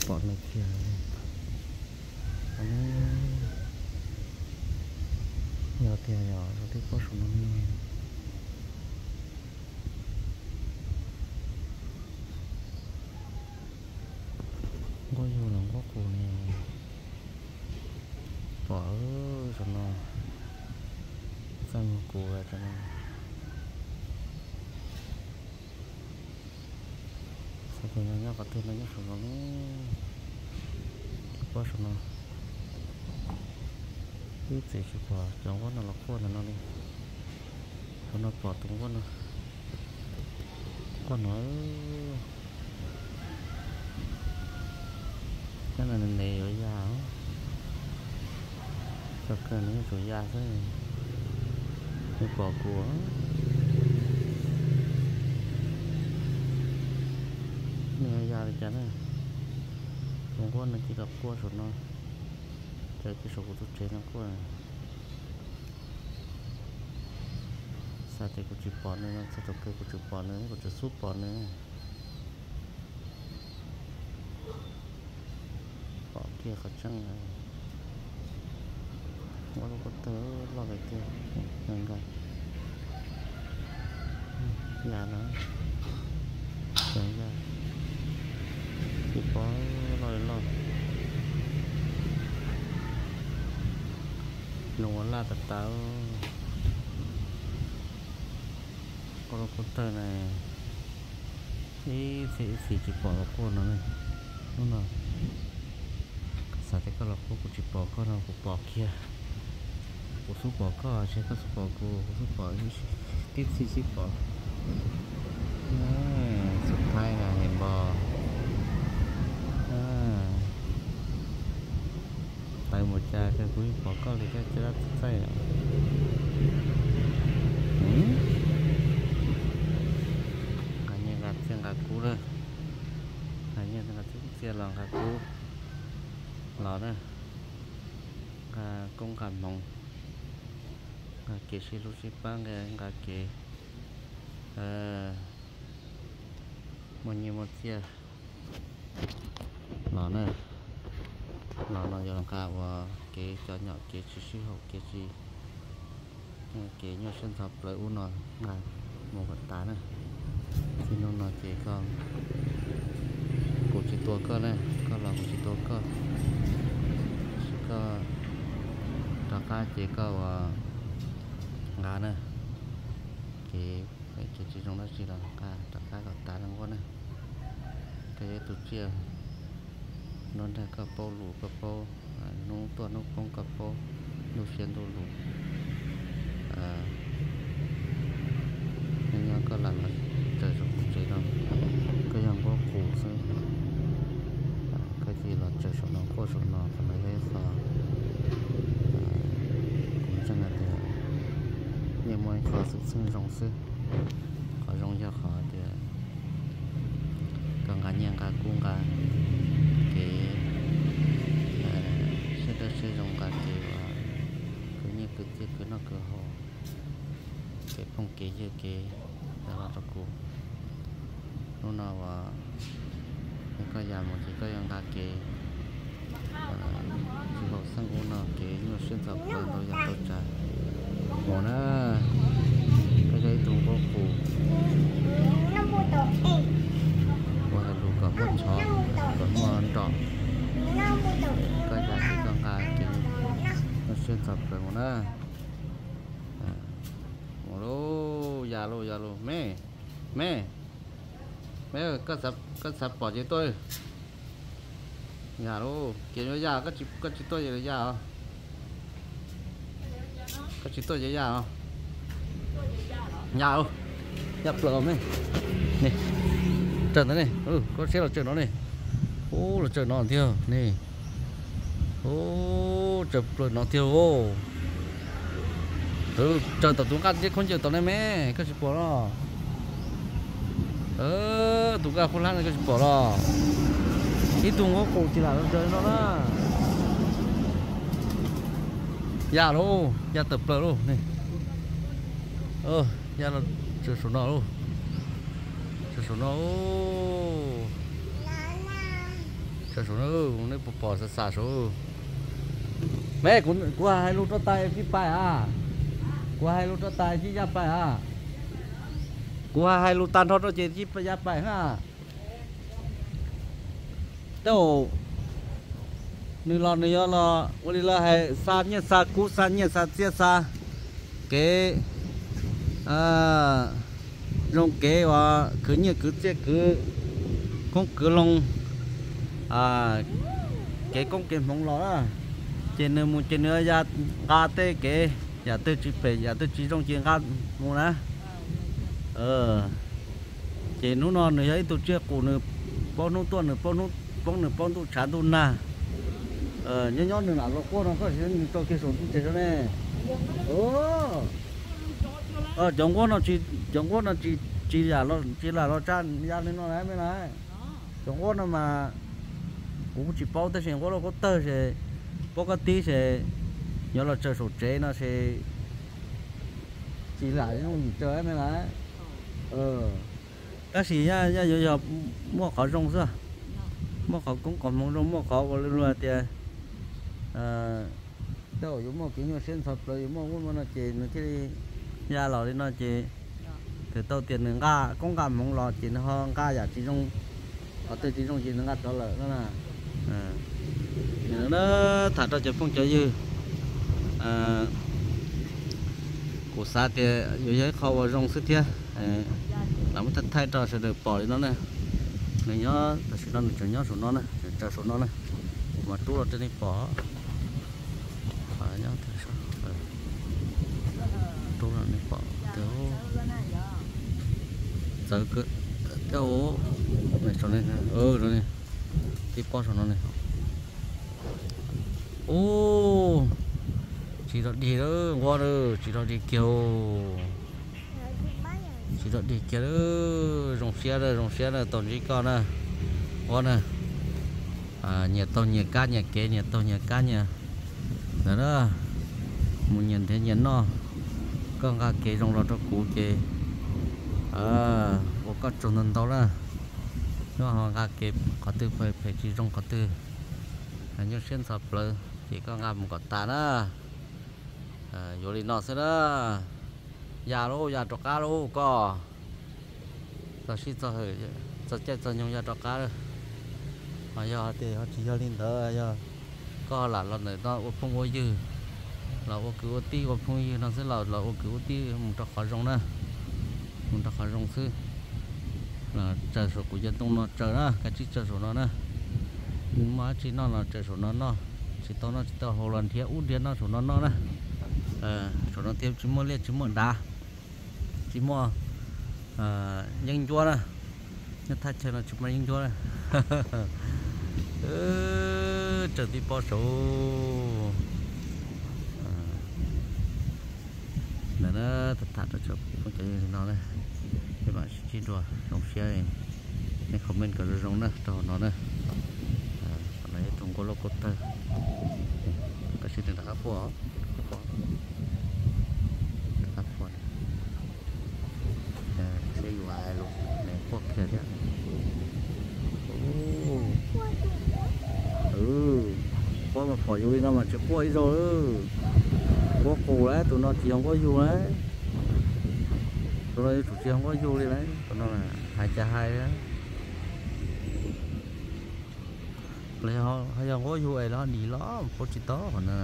Pom nws kiag. Yog tiag yog zoo thiab pob saum no ne. Nquab yug los nquab qus ne. Pom saum no, txaj muag qus saum no. Xav tias nyob qhov twg no, nyob saum no ne. Pob saum no. Ib txwm tsis pom cov nquab no los quaj ntawm no li. Thaum no pom tus nquab no quaj no. Nyob no ntev yuav ya. Txog kawg nws yeej tsuas ya xwb, nws pom kuv. Nws yuav ya li cas na? Tus nquab no cia li quaj saum no, ces cia saum kuv tus tsev no quaj. Xav tias kuv tsis pom nws no, txog thaum kawg kuv tsis pom nws, kuv tseem xub pom nws. Pom kiag qhov tseeb, muab lub pob tawg loj li tiag, nka, ya no, ya, tsis pom, loj li loj, nws ua laj tas tas. Ua lub pob tawg na, ib txhis ib txhis tsis pom los quaj no ne. Hnub no xav tias koj los quaj kuv tsis pom koj no kuv pom kiag. Kuv xub pom koj, tsis koj xub pom kuv, kuv xub pom, tib txhis sib pom. Xub thaib na, hem npos. Tawv mus cas kawg kuv yeej pom koj li koj caj dab txaij. Nqa nyiaj nqa txiaj nqa kub lawm, nqa nyiaj nqa txiaj los nqa kub los na, nqa koob nqa hmoov, nqa kev sib hlub sib pab, nqa kev muaj nyiaj muaj txiaj los na. Los no yog nqa ua kev cov nyom kev tsis sib haum kev tsis, kev nyuaj siab ntxhov plawv ub no nqa mus kom tas na. Txij hnub no ces koj, kuv tsis tua koj na, koj los kuv tsis tua koj, tab sis koj rov qab ces koj ua nqa na, kev, kev tsis zoo dab tsi los nqa rov qab kom tas li nquab na. Koj yog ib tug tsiaj nruab nrag, koj paub lus, koj paub hnub tuaj hnub poob, koj paub ntuj siab ntuj lus. Nyob nyob koj lam los tsaws saum kuv tsev no, koj yog nquab qus xwb, koj cia li los tsaws saum no quaj saum no, qhov no yog ib qho, kuv ntseeg hais tias yeej muaj ib qho xwm txheej zoo xwb. Qhov zoo yog qhov tias koj nqa nyiaj nqa kub nqa kev siab dawb siab zoo, nqa kev uas khwv nyiaj khwv txiaj khwv noj khwv haus, kev phooj kev ywg kev los rau kuv. Hnub no uas koj ya mus ces koj yuav nqa kev tsis haum xeeb ub no, kev nyuaj siab ntxhov plawv ntau yam tau tsav mus na. Koj yog ib tug nquab qus uas hais lus kom muaj chov, kom muaj nrom. Koj ya ces koj nqa kev nyuaj siab ntxhov plawv mus na. Mus lauj, ya lauj, ya lauj, me, me, me, koj xav pom ces tuaj. Ya lauj, kev yuav ya, koj tsis tuaj ces ya os. Koj tsis tuaj ces ya os. Ya lauj, ya plaws me. Ni, tsaws ntawd ne, koj saib los tsaws no ne. Ub, los tsaws no tiag ne. Ub, tsaws plaws no tiag os. Tsaws tom tus nqaj liab khaub ncaws tom ne me, koj tsis pom los? Tus nqaj khaub hlab no koj tsis pom los? Ib tug nquab qus tsis lam los tsaws no na. Ya lauj, ya tawm plaws lauj ne. Ya los tsaws saum no lauj. Tsaws saum no. Saum no, nej puas pom xav xav saud? Me, kuv hais lus rau tais cia pais a. Kuv hais lus rau tais cia ya pais a. Kuv hais lus tag nrho rau ces cia ya pais na. Tej zaum nws los nws yuav los ua li lawv hais xa nyiaj xa kub xa nyiaj xa txiaj xa kev zoo kev uas khwv nyiaj khwv txiaj khwv koob khwv loo, kev koob kev hmoov los na, ces nws mus ces nws ya nqa tej kev yam twg tsis phem yam twg tsis zoo ces nqa mus na. Ces hnub no nws yog ib tug tsiaj qus, nws paub hnub tuaj nws paub hnub poob, nws paub ntuj tshav ntuj nag. Nyob nyob nws lam los quaj no, koj sim nws tso kiag saum ntuj ces saud ne. Cov nquab no, cov nquab no tsis, tsis lam los tsa ya li no na me na. Cov nquab no mas kuv kuj tsis paub tab sis nquab loj nquab tawg ces paub koj tib ces yuav los tsaws saum tsev no ces tsis lam zoo yim tsaws me na. Tab sis yaj yuav yog muaj qhov zoo xwb, muaj qhov koob qhov hmoov zoo, muaj qhov ua luag tias tej zaum yuav muaj kev nyuaj siab ntxhov plawv, yuav muaj ub muaj no ces nws thiaj li ya los li no ces twb tau tias nws nqa koob nqa hmoov los ces nws ho nqa yam tsis zoo, qhov twg tsis zoo ces nws nqa rov lawm no na. Tham rau cov phooj cov ywg, kuv xav tias yuav yog ib qho uas zoo xwb thiab, lam muab thaij thaij rau sawv daws pom li no na. Nws nyob tam sim no nws tseem nyob saum no na, tseem tsaws saum no na, mas rub los rau nej pom. Rub los nej pom txawv thiab, tib pob saum no ne. Ub, tsis dog dig lawm nquab, tsis dog dig kiag. Tsis dog dig kiag, zoo siab na, zoo siab na, tau ntsib koj na, nquab na. Nyias taug nyias kab nyias kev, nyias taug nyias kab nyias ntawd na. Mus nyias nrhiav nyias noj, koj nqa kev zoo los rau kuv ces ua koj tsaug ntau ntau na. Koj ho nqa kev qhov twg phem tsis zoo, qhov twg nyuaj siab ntxhov plawv ces koj nqa mus kom tas na. Yuav li no xwb na. Ya lauj, ya rov qab lauj koj. Txog sij txog hawm, txog caij txog nyoog ya rov qab. Ho yog tias ho tsis yog li ntawd, yog koj lam los ntawm no ua phooj ua ywg, los ua kwv ua tij, ua phooj ywg no xwb los los ua kwv ua tij mus rau qhov zoo na, mus rau qhov zoo xwb. Los tsaws saum kuv cov ntoo no tsaws na, kav tsij tsaws saum no na. Muaj dab tsi noj los tsaws saum no noj, tsis tau noj tsis tau haus los nrhiav ub nrhiav no saum no noj na. Saum no thiaj tsis muaj liaj tsis muaj dav, tsis muaj yeeb ncuab na. Nyob thaj chaw no tsis muaj yeeb ncuab na. Tsaws tib pob saud. Ntawd na, tham tham rau cov phooj cov ywg no na, peb mam sib ntsib dua, zoo siab nej comment kom zoo zoo na rau hauv no na. Qhov no yog tus nquab loj kub tawg, koj sim nrog rov qab puaj, rov qab puaj. Seb yus hais lus, nws quaj kiag thiab. Quaj mas pom yus li no mas tsis quaj ib zaug. Nquab qus lawm, tus no tsis yog nquab yug lawm. Tus no yuav tsum tsis yog nquab yug li lawm, tus no hais cas hais. Los ho yog nquab yug es lawv ho dim los paub tsis tau qhov no.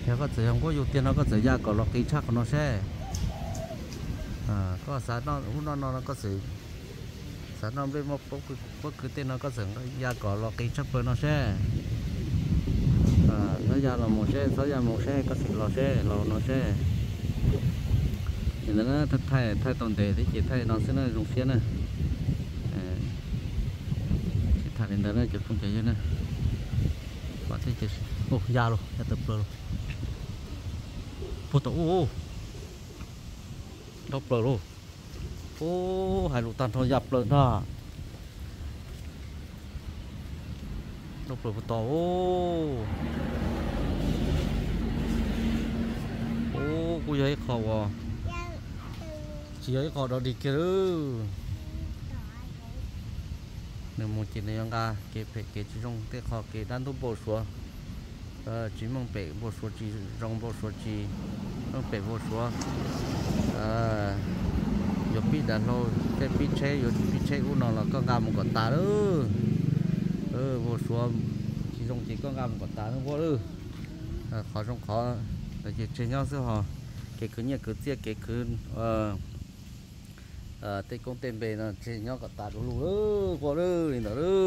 Yog koj txawm yog nquab yug tiag no koj txawm ya kom los qis tshaj qhov no seb. Koj xav noj ub noj no no koj txawm, xav noj nplej muaj pob kws tej no koj txawm ya kom los qis tshaj plaws no seb. Txhob ya los mus seb, txhob ya mus seb, koj txawm los seb, los no seb. Li ntawd na, thaij tau ntev thiab ces thaij no xwb na, zoo siab na. Tsis tham li ntawd na cov phooj cov ywg na. Pom thiab ces, ya los ya tawm plaws los. Puag tom ub, nrov plaws lauj. Ub, hais lus tag nrho ya plaws ntag. Nrov plaws puag tom. Ub, kuj yog ib qho uas tsis yog ib qho dog dig kiag lawm. Mus ces nws yuav nqa kev phem kev tsis zoo, tej qho kev dab ntub npau suav, tsis meej pem npau suav, tsis zoo npau suav, tsis meej pem npau suav. Yuav pib dav hlau, tej pib tsheb, yuav pib tsheb ub no los koj nqa mus kom tas lawm. Npau suav tsis zoo ces koj nqa mus kom tas nawb Nquab lawm. Qhov zoo qhov no ces tseg nyob xwb hos, kev khwv nyiaj khwv txiaj, kev khwv tej koob tej npe no tseg nyob kom tas du lug lawm Nquab lawm, li ntawd lawm.